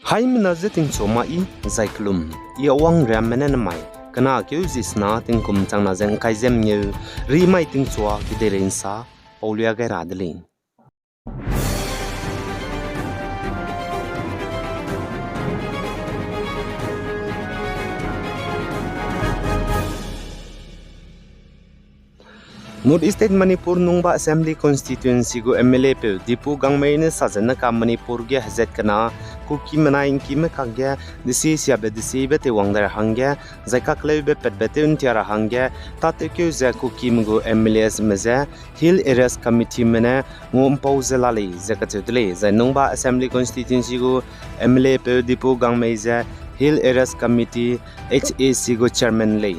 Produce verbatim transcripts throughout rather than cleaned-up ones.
Haimena je tingchua ma i, zai kelum, i awang riamme ne nemai, kena keu zi sena tingkum changna ze ngkai ze mengeu, rimai tingchua kedeirei nsa, paulia gai ra de lei. North East State Manipur Nungba Assembly Constituency gu M L A peu Dipu Gangmei ne sa ze neka Manipur ge hezat kena Kuki menai ngkime kakge desi siabe desibe teiwang dai ra hangge, zai kakleube patbe tew ntia ra hangge, tâtewkeu ze Kukime gu M L As me ze Hill Areas Committee me ne ngua mpau ze la lei ze kacheu de lei, zai Nungba Assembly Constituency gu M L A peu Dipu Gangmei ze Hill Areas Committee, H A C gu chairman lei.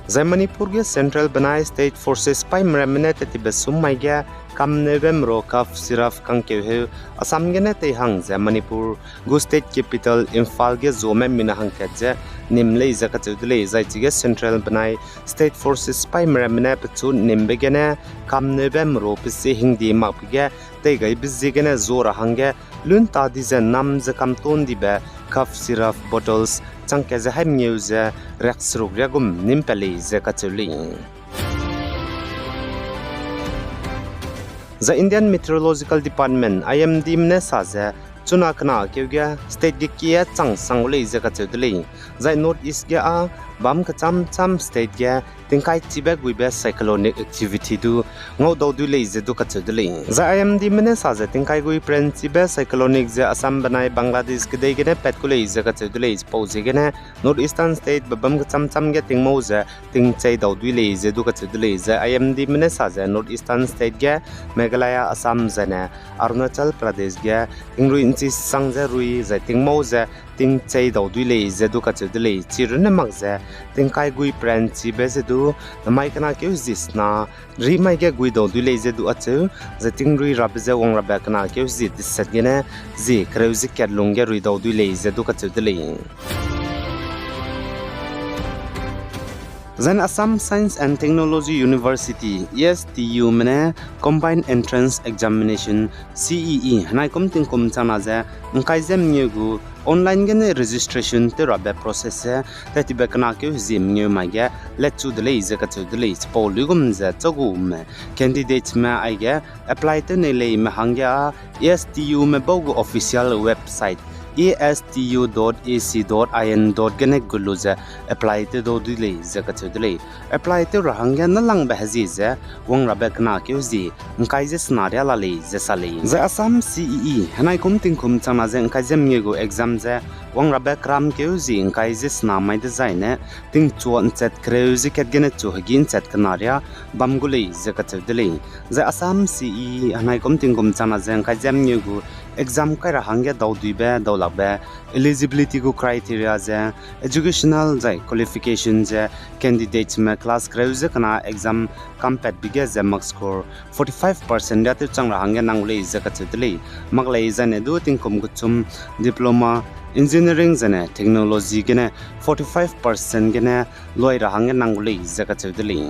Zai Manipur ge Central benai State Forces paî meramme ne tettibe sum mai ge kamneube mero cough syrup kangkeu heu Assam gene tei hang ze Manipur gu state capital Imphal ge zuame mina hangkat ze nim lei ze kacheu de lei, zai chige Central benai State Forces paî meramme ne pechu nimbe gene kamneube mero pesi hingdi makbe ge teigaibe ziegene zu ra hangge lun ta di ze nam ze kamton dibe cough syrup bottles changkat ze haimengeu ze riakseruk riagum nim pat lei ze kacheu lei. Zai Indian Meteorological Department, I M D me ne sa ze, chuna kena keu ge state ge kie chang sang gu lei ze kacheu de lei. Zai North East ge â bam kecham cham state ge tingkai chibe guibe cyclonic activity du ngaudau dui lei ze du kacheu de lei. Zai I M D me ne sa ze tingkai gui prenchibe cyclonic ze Assam benai Bangladesh kedei gene pat gu lei ze kacheu de lei, chipau ziegene North Eastern state be bam kecham cham ge tingmau ze tingchei dau dui lei ze du kacheu de lei. Zai I M D me ne sa ze North Eastern state ge Meghalaya, Assam zaine Arunachal Pradesh ge tingrui nchi sang ze rui zai tingmau ze tingchei dau dui lei ze du kacheu de lei. Chirunne mak ze tingkai gui prenchibe ze du namai kena keu zi sena rimai ge gui dau dui lei ze du acheu, zai tingrui rabe ze wang rabe kena keu zi deset gene zi kereu ze kat lung ge rui dau dui lei ze du kacheu de lei. Zaine Assam Science and Technology University, A S T U me ne Combined Entrance Examination, C E E, henai kum tingkum changna ze ngkai ze mengeu gu online gene registration tew rabe process ze tettibe kena keu zi mengeu mai ge letchu de lei ze kacheu de lei. Chipau luigum ze chagume candidatesme aige apply tew nei leime hangge â A S T U me bau gu official website A S T U dot A C dot I N dot gene gut lu ze apply tew dau dui lei ze kacheu de lei. Apply tew ra hangge nâlangbe hezie ze wang rabe kena keu zi ngkai ze sena ria la lei ze sa lei. Zai Assam C E E henai kum tingkum changna ze ngkai ze mengeu gu exam ze wang rabe keram keu zi ngkai ze sena mai dezaine tingchua nchat kereu ze kat gene chu hegî nchat kena ria bam gu lei ze kacheu de lei. Zai Assam C E E henai kum tingkum changna ze ngkai ze mengeu gu exam kai ra hangge dau duibe dau lakbe eligibility gu criteria ze educational zai qualification ze candidatesme class kereu ze kena exam kampatbe ge ze mark score forty-five percent ria tew chang ra hangge nang gu lei ze kacheu de lei. Mak lei zaine du tingkum kechum diploma, engineering zaine technology gene forty-five percent gene loi ra hangge nang gu lei ze kacheu de lei.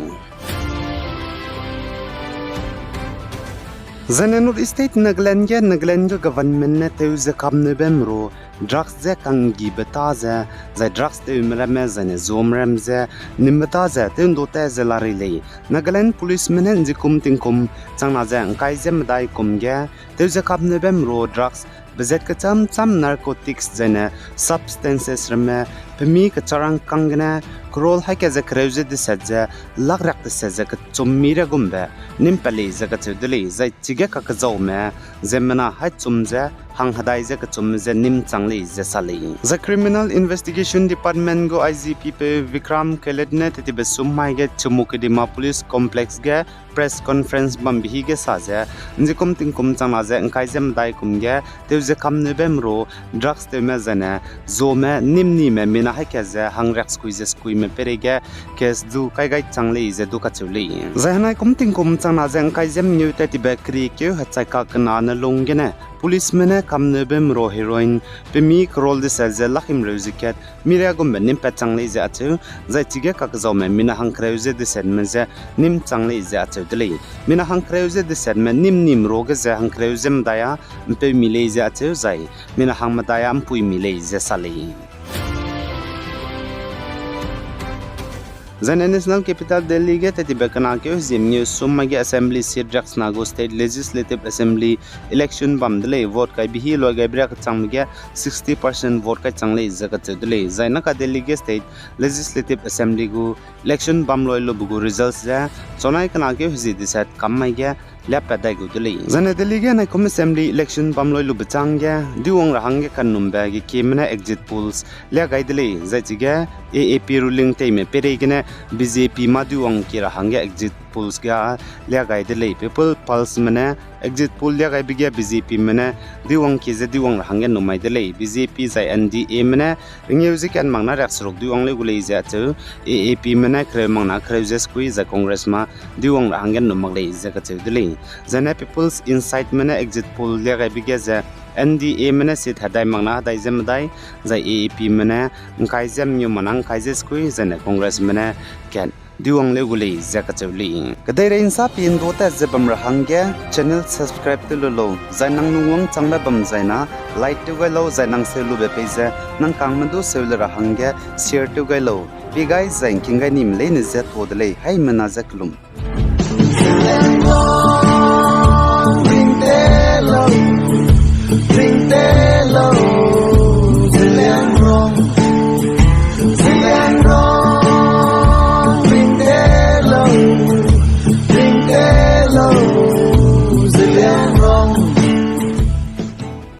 Zaine North East State Nagaland ge Nagaland gu government ne tew ze kamneube mero drugs ze kanggibe ta ze, zai drugs tewme ramme zaine zuame ram ze nimbe ta ze tew ndu ta ze la rei lei. Nagaland policeme ne nzikum tingkum changna ze ngkai ze medai kum ge tew ze kamneube mero drugs bezat kecham cham narcotics zaine substances ramme pemi kecharangkang gene crore haika ze kereu ze deset ze lakh riak deset ze kechum mi riagumbe nim pat lei ze kacheu de lei, zai chige kakezaume ziemmena haî chum ze hang hedai ze kechum ze nim chang lei ze sa lei. Zai Criminal Investigation Department gu I G P peu Vikram Khelad ne tettibe sum mai ge Chumoukedima Police Complex ge press conference bambe hi ge sa ze, nzikum tingkum changna ze ngkai ze medai kum ge tew ze kamneube mero drugs tewme zaine zuame nimnime mina haika ze hang riak sekui ze sekuime peireige case du kai gai chang lei ze du kacheu lei. Zai henai kum tingkum changna ze ngkai ze mengeu tattibe keriekeu hechai kakena ne lung gene policeme ne kamneube mero heroin pemi crore deset ze lakh himreu ze kat mi riagumbe nim pat chang lei ze acheu, zai chige kakezaume mina hang kereu ze desetme ze nim chang lei ze acheu. de lei. Mina hangkereu ze desetme nim nim ruage ze hangkereu ze medai â ’mpeumi lei ze acheu zai mina hang medai â ’mpuimi lei ze sa lei. Zaine National Capital Delhi ge tettibe kena keu hezie mengeu sum mai ge assembly seat riaksena gu State Legislative Assembly election bam de lei. Vote kaibe hi loi gaibe riak kechangbe ge sixty percent vote kai chang lei ze kacheu de lei. Zai naka Delhi ge State Legislative Assembly gu election bam loi lube gu results ze chunai kena keu hezie deset kam mai ge liapat dai gu de lei. Zaine Delhi ge naikum assembly election bam loi lube chang ge diwang ra hangge kanumbe gekieme ne exit polls lia gai de lei. Zai chige A A P ruling teime peireigene B J P mâ diwang kie ra hangge exit polls ge lia gai de lei. People Pulseme ne exit poll lia gaibe ge B J Pme ne diwang kie ze diwang ra hangge numai de lei. B J P zai N D Ame ne ringeu ze kat mak na riakseruk diwang leu gu lei ze acheu, A A Pme ne kereu mak na kereu ze sekui zai Congress mâ diwang ra hangge num mak lei ze kacheu de lei. Zaine People's Insightme ne exit poll lia gaibe ge ze N D Ame ne seat hedai mak na hedai ze medai, zai A A Pme ne ’ngkai ze mengeu mak na ’ngkai ze sekui, zaine Congressme ne kat diwang leu gu lei ze kacheu lei. Kedeirei ’nsa pi ’ndu tat ze bam ra hangge channel subscribe tew lu lau, zai nang nung wangchangbe bam zai na like tew gai lau, zai nang seu lube pei ze nang kangme du seu le ra hangge share tew gai lau. Pei gai zai ’ngking gai nime leine je tuâ de lei, haimena je kelum.